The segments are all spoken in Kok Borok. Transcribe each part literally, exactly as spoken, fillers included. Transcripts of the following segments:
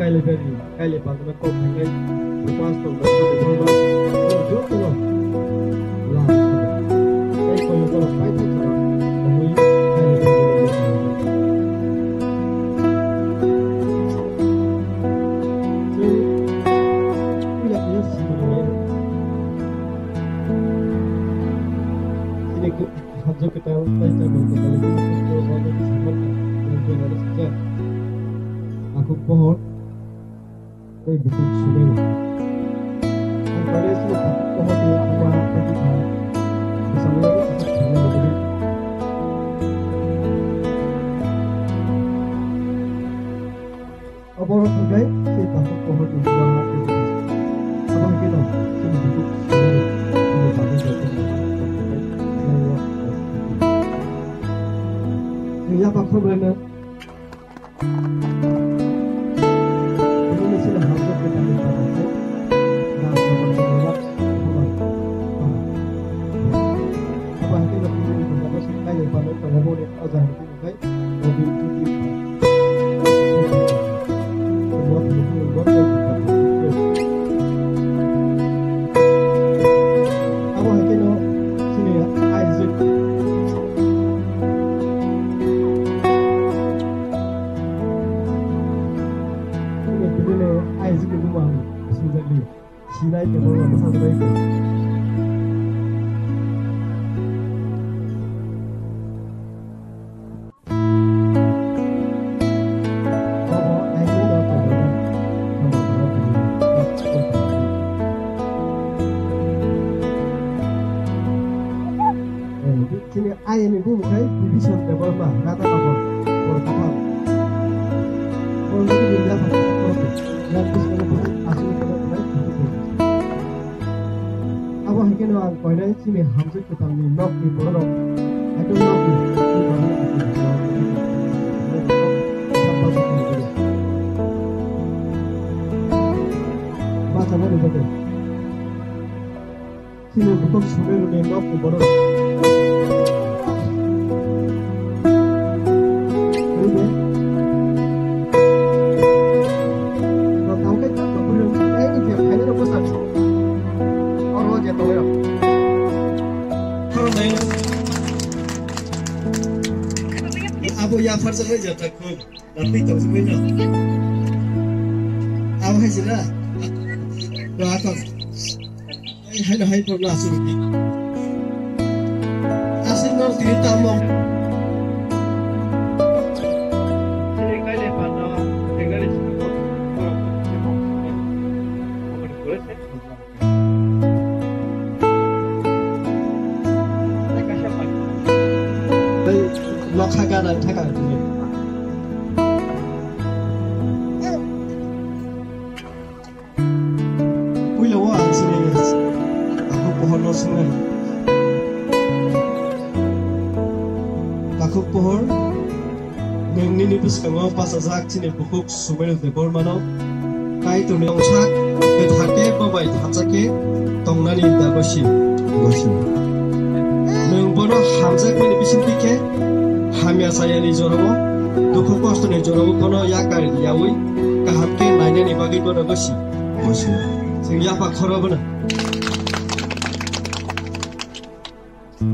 Kailai bari, kailai pantana kok thangnai, pastor bai sori bangma, jotono lama sori. Tei koyok borok pai thai kha, tongwi kailai pantana kok thangnai. Chwng puila khe simi rwnai. Chini Hajjo kwtal tei chamung kwtal ni bini khe borok rok wngwi saimanta, nang tei nani sijak. Takhuk pohor tei bukhuk subaino. Ang painai chini takhuk pohor ni buma tei bupha bwskango kaisa thangna rwgwi. Oborok hwnkhe se takhuk pohor ni buma tei bupha. Abo hwnkhe no chini bukhuk subaino chini bagwi joto no. Yapha khobrai no. Ini sini hamjak ke tadi pada ke. Nah, kawan-kawan, kawan. Apa hati nak ini, apa sih, kayak pada, pada boleh aja. Sinai tebo rok bwsajagwi. Bobo aini no tongmani. Chini ayani bumu khai Bibhishan Debbarma, Radha Nahar, Borkatham. Borkatham ni yapha, yapha, yapha, aswk khe nai. Abo hai kheno ang koinai chini hamjwk kwtalni nokni bororok, ekdom nokni, bachanani bagwi. Chini bukhuk Sumeruni nokni borok. Abo hai khe abo yapharjaknai jatha khub. Natwi tongsi koi no. Abo hai sila. To ato. Hai, hai, hai, problem asur ki. Asur no tini tamo. Nokha gana thaka tini. Puila o ang chini takhuk pohor no swngnai. Takhuk pohor, nwng nini bwskango bachajak chini bukhuk Sumeru Debbarmano Kaitorni tongsa kwthar khe bo bai thansa khe tongnani da gosi. Gosi. Nwng bono hamjakmani bisingtwi khe hamya chayani jorao, dukhu kostoni jorao bono yakar yaui kaham khe nainani bagwi bono gosi. Gosi. Chwng yapha khoro bono.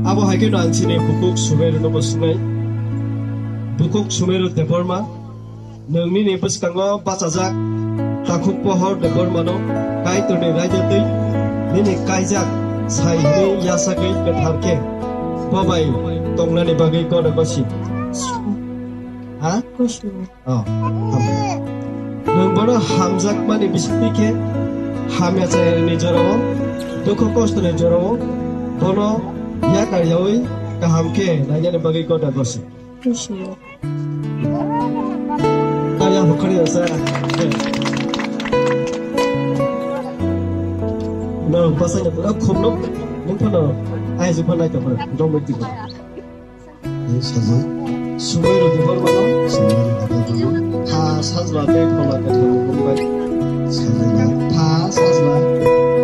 Abo hai kheno ang chini bukhuk Sumeru no bo swngnai. Bukhuk Sumeru Debbarma, nwng nini bwskango bachajak takhuk pohor Debbarmano Kaitorni raida twi nini kaijak sai hwnwi yasagwi kwthar khe bo bai tongnani bagwi gana gosi. Ha? Oh, nwng bono hamjakmani bisingtwi khe hamya chayani jorao, dukhu kostoni jorao bono yakar yaui kaham khe nainani bagwi gana gosi. Kaya bukhari asa. No, pasai na pura khum no, nung pano, ai jupa nai ka pura, dong mesti. Sajak. Sumeru Debbarmano. Sumeru Debbarmano. Tha sajla tei phola kwthar ni mung bai. Sajla. Tha sajla.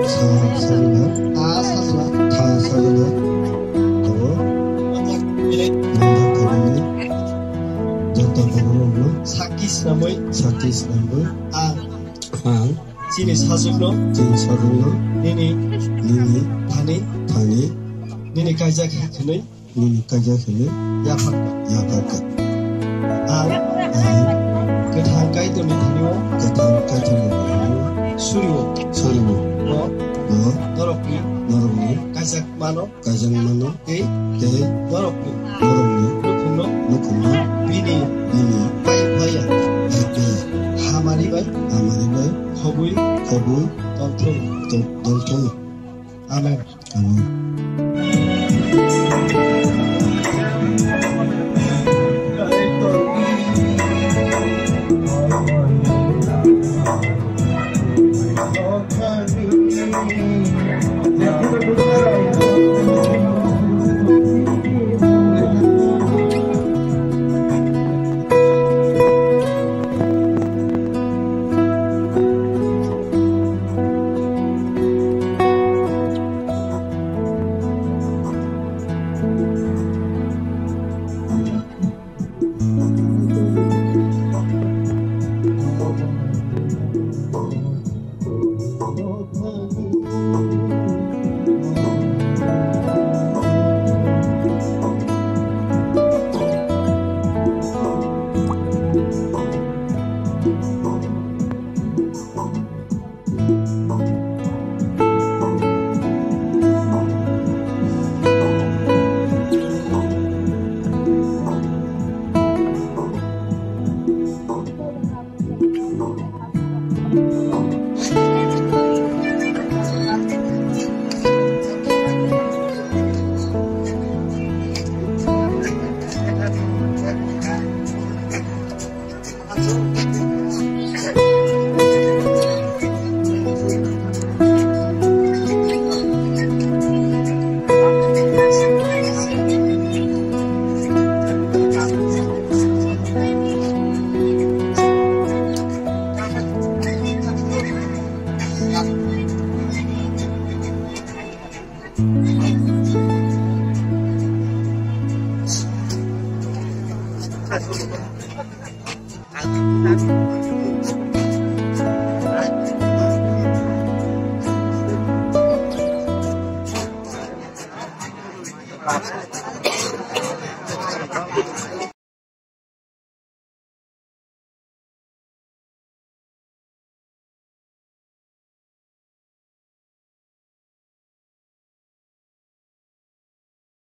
Tha sajla. Tha sajla. Tha sajla. Abo. Nanda Phabangni. Joto Phabangno. Sakki swnamwi. Sakki swnamwi. Ang. Ang. Chini sajwkno. Chini sajwkno. Nini. Nini. Thani. Thani. Nini kaijak hinwi. Nini kaijak hinwi. Yapharkha. Yapharkha. Ang. Ang. Kwthang Kaitorni thani-o. Kwthang Kaitorni thani-o. Suri-o. Suri-o. Bo. Bo. Norokni. Norokni. Kaijak mano. Kaijak mano. Tei. Tei. Norokni. Norokni. Nukhungno. Nukhungno. Bini. Bini. Pai phaya. Pai phaya. Hamari bai. Hamari bai. Khobwi. Khobwi. Tongthung. Tong-, tongthung. Amen. Amen.